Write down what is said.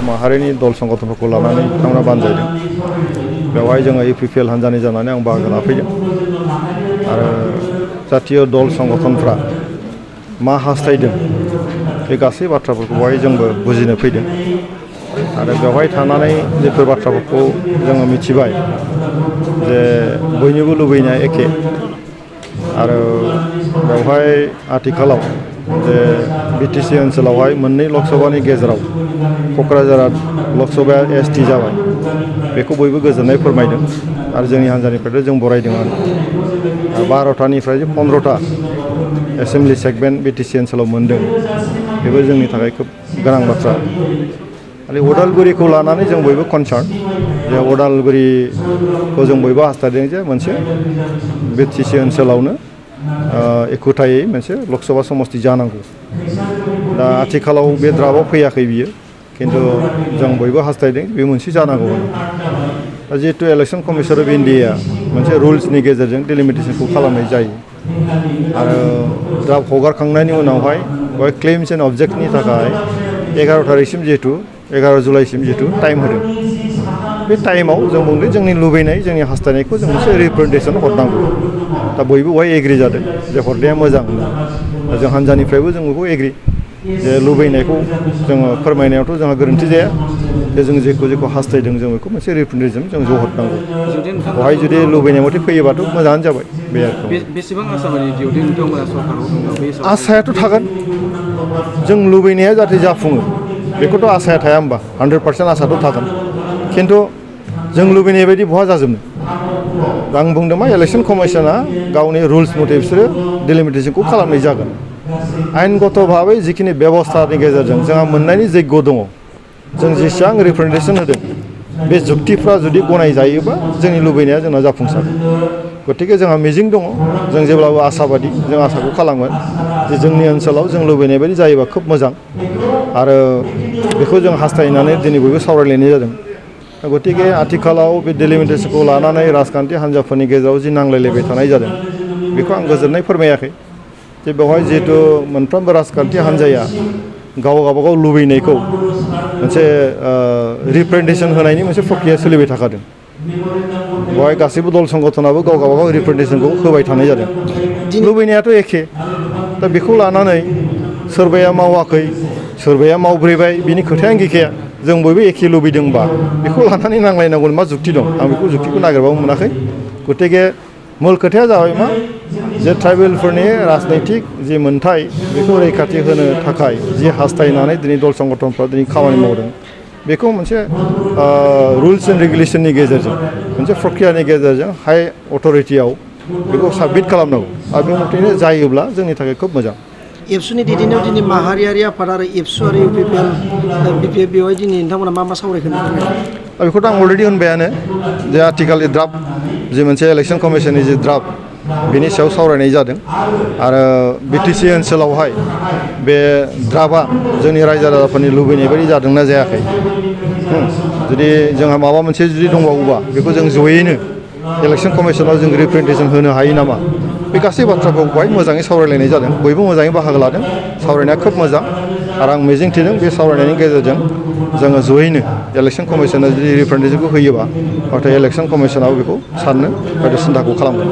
माहारिनि दल संगठनफोरखौ लानानै बिथांमोना बानजायदों। बेवहाय जोङो UPPL हान्जानि जानानै आं बाहागो लाफैदों आरो जातीय दल संगठनफ्रा मा हास्थायदों बे गासै बाथ्राफोरखौ बेवहाय जोंबो बुजिनो फैदों आरो बेवहाय थानानै बेफोर बाथ्राफोरखौ जोङो मिथिबाय जे बयनिबो लुबैनाया एखे आरो बेवहाय आथिखालाव जे BTC ओनसोलावहाय मोननै लकसभानि गेजेराव क'क्राझारा लकसभाया ST जाबाय बेखौ बयबो गोजोननाय फोरमायदों आरो जोंनि हान्जानिफ्रायथ' जों बरायदों आरो 12थानिफ्राय 15था एसेम्बलि सेगमेन्ट BTC ओनसोलाव मोनदों बेबो जोंनि थाखाय खोब गोनां बाथ्रा। आरो उदालगुरिखौ लानानै जों बयबो कनसार्न जे उदालगुरिखौ जों बयबो हास्थायदों जे मोनसे BTC ओनसोलावनो एखुथायै मोनसे लकसभा समस्ति जानांगौ। दा आथिखालाव बे द्राफ्टआव फैयाखै बियो खिन्थु जों बयबो हास्थायदों बे मोनसे जानांगौ। दा जिहेतु इलेक्सन कमिसन अफ इन्डिया मोनसे रुल्सनि गेजेरजों डिलिमिटेसनखौ खालामनाय जायो आरो द्राफ्ट हगारखांनायनि उनावहाय बेवहाय क्लेम्स एन्ड अबजेक्टनि थाखाय 11 थारिखसिम जिहेतु 11 जुलाइसिम जिहेतु टाइम होदों। बे टाइमाव जों बुंदों जोंनि लुबैनाय जोंनि हास्थायनायखौ जों मोनसे रिप्रेजेन्टेसन हरनांगौ। दा बयबो बेवहाय एग्रि जादों जे हरनाया मोजां होनना। दा जों हान्जानिफ्रायबो जों बेखौ एग्रि जे लुबैनायखौ जोङो फोरमायनायावथ' जोंहा गोरोन्थि जाया जे जों जेखौ हास्थायदों जों बेखौ मोनसे रिप्रेजेन्टेसन जों ज' हरनांगौ। बेवहाय जुदि लुबैनाय मथे फैयोबाथ' मोजाङानो जाबाय बे आरो। बेसेबां आसा बायदि दिउति नोंथांमोना सरकाराव आसायाथ' थागोन जों लुबैनाया जाहाथे जाफुङो बेखौथ' आसाया थाया होमबा 100% आसाथ' थागोन खिन्थु जों लुबैनाय बायदि बहा जाजोबनो। आं बुंदों मा इलेक्सन कमिसना गावनि रुल्स मथे बिसोरो डिलिमिटेसनखौ खालामनाय जागोन। आइनगत भाबै जिखिनि बेबस्थानि गेजेरजों जोंहा मोननायनि जग्य दङ जों जेसेबां रिप्रेजेन्टेसन होदों बे जुक्तिफ्रा जुदि गनायजायोबा जोंनि लुबैनाया जोंना जाफुंसारो। गतिके जोंहा मिजिं दङ जों जेब्लाबो आसाबादि जों आसाखौ खालामगोन जे जोंनि ओनसोलाव जों लुबैनाय बायदि जायोबा खोब मोजां आरो बेखौ जों हास्थायनानै दिनै बयबो सावरायलायनाय जादों। गतिके आथिखालाव बे डिलिमिटेसनखौ लानानै राजखान्थि हान्जाफोरनि गेजेराव जि नांलायलायबाय थानाय जादों बेखौ आं गोजोननाय फोरमायाखै जे बेवहाय जिहेतु मोनफ्रोमबो राजखान्थि हान्जाया गावबागाव लुबैनायखौ मोनसे रिप्रेजेन्टेसन होनायनि मोनसे प्रक्रिया सोलिबाय थाखादों। बेवहाय गासैबो दल संगठनाबो गावबागाव रिप्रेजेन्टेसनखौ होबाय थानाय जादों। लुबैनायाथ' एखे दा बेखौ लानानै सोरबाया मावाखै सोरबाया मावब्रेबाय बिनि खोथायानो गैखाया जों बयबो एखे लुबैदोंबा बेखौ लानानै नांलायनांगौनि मा जुक्ति दं आं बेखौ जुक्तिखौ नागिरबाबो मोनाखै। गतिके मुल खोथाया जाबाय मा जे ट्राइबेलफोरनि राजनैतिक जि मोन्थाय बेखौ रैखाथि होनो थाखाय जि हास्थायनानै दिनै दल संगठनफ्रा दिनै खामानि मावदों बेखौ मोनसे रुल्स एन्ड रेगुलेसननि गेजेरजों मोनसे प्रक्रियानि गेजेरजों हाइ अथ'रिटियाव बेखौ साबमिट खालामनांगौ आरो बे मथेनो जायोब्ला जोंनि थाखाय खोब मोजां। एबसुनि दैदेननायाव दिनै माहारियारि आफाद आरो एबसु आरो UPPL BPF बेवहाय दिनै नोंथांमोना मा सावरायखो? बेखौथ' आं अलरेडि होनबायानो जे आथिखालनि द्राफ्ट जि मोनसे इलेक्सन कमिसननि जि द्राफ्ट बेनि सायाव सावरायनाय जादों आरो BTC ओनसोलावहाय बे द्राफ्टआ जोंनि रायजो राजाफोरनि लुबैनाय बायदि जादोंना जायाखै जुदि जोंहा माबा मोनसे जुदि दंबावोबा बेखौ जों जयैनो इलेक्सन कमिसनाव जों रिप्रेजेन्टेसन होनो हायो नामा बे गासै बाथ्राखौ बेवहाय मोजाङै सावरायलायनाय जादों। बयबो मोजाङै बाहागो लादों सावरायनाया खोब मोजां आरो आं मिजिंथिदों बे सावरायनायनि गेजेरजों जोङो जयैनो इलेक्सन कमिसना जुदि रिप्रेजेन्टेसनखौ होयोबा नाथाय इलेक्सन कमिसनाबो बेखौ साननो बायदि सिन्थाखौ खालामगोन।